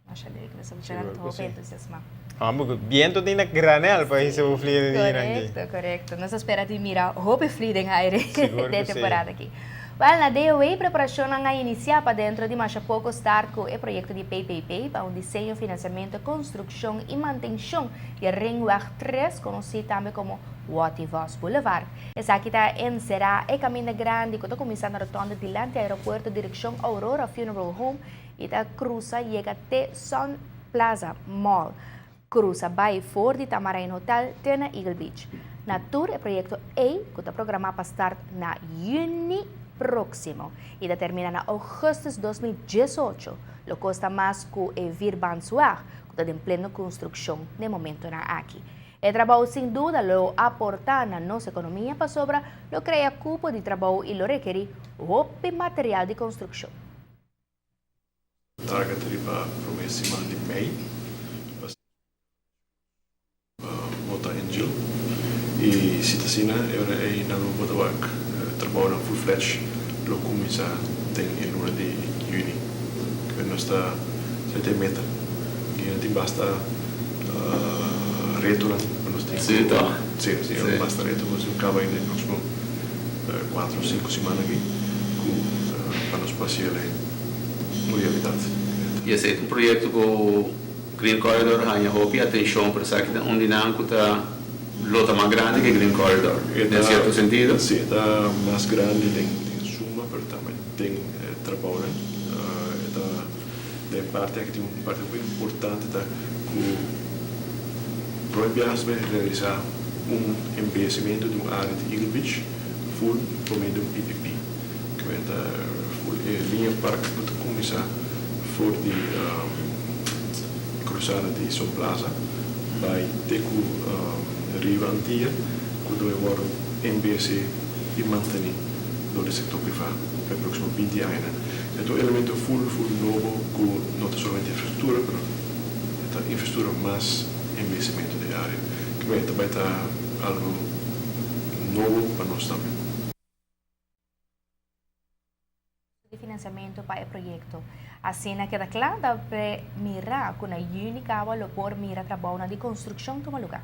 Masha leuk, nos muchanan ta hopi entusiasmá. Homber ku biento tin na granel pa hisa bo flia den dianan aki. Korekto, korekto. Nos ta spera di mira hopi flia den aire den e temporada aki. Wèl, na DOW preparashonnan a inisiá pa dentro di masha poko start ku e proyekto di PPP pa un diseño, finansiamentu, konstrukshon i mantenshon di e Ringweg 3, konosí tambe komo Watty Vos Boulevard. Esaki ta enserá e kaminda grandi ku ta kuminsá na rotònde dilanti aeropuerto direkshon Aurora Funeral Home i ta krusa yega te Sun Plaza Mall, krusa bai for di Tamarijn Hotel te na Eagle Beach. Na tur e proyekto ei ku ta programá pa start na yüni próksimo i ta termina na ougùstùs 2018, lo kosta mas ku e Vierbandsweg ku ta den pleno konstrukshon den momentonan aki. E trabou sin duda lo aportá na nos ekonomia pasobra lo krea kupo di trabou i lo rekerí hopi material di konstrukshon. Target riba prome siman di mei pa bota Angel y si ta asina e ora ey nan lo bota wak trabounan full fledge lo cuminsa den e luna di juni cu nos ta sete e meta y nan tin basta retonan cu nos tin cu si si basta reto cu nos tin cu caba den e proximo cuatro o cinco siman aki cu pa nos por haci el. Un realidat. I esei ta un proyekto ku Green Corridor haña hopi atenshon, pero esaki ta un di nan ku ta lo ta mas grandi ku e Green Corridor, den sierto sentido. Si, e ta mas grandi den suma, pero tambe den trabounan. E ta den parti aki tin un parti hopi importante ta ku prome biaha nos ta realisa un embeyecimento di un area di Eagle Beach full por medio di un PPP. Kimen ta full e liña park ku ta kuminsá for di krusada di Son Plaza bai te ku Riva Antia ku lo e wòrdu embesé i mantení dor di sektor privá pa e próksimo 20 añanan. E ta un elemento full full nobo ku no ta solamente infrastruktura pero e ta infrastruktura mas embesimentu di e área. Kimen e ta bai ta algu nobo pa nos tambe. Di financiamento pa e proyecto. Asina keda cla ta mira cu na juni caba lo por mira trabounan di construccion tuma lugar.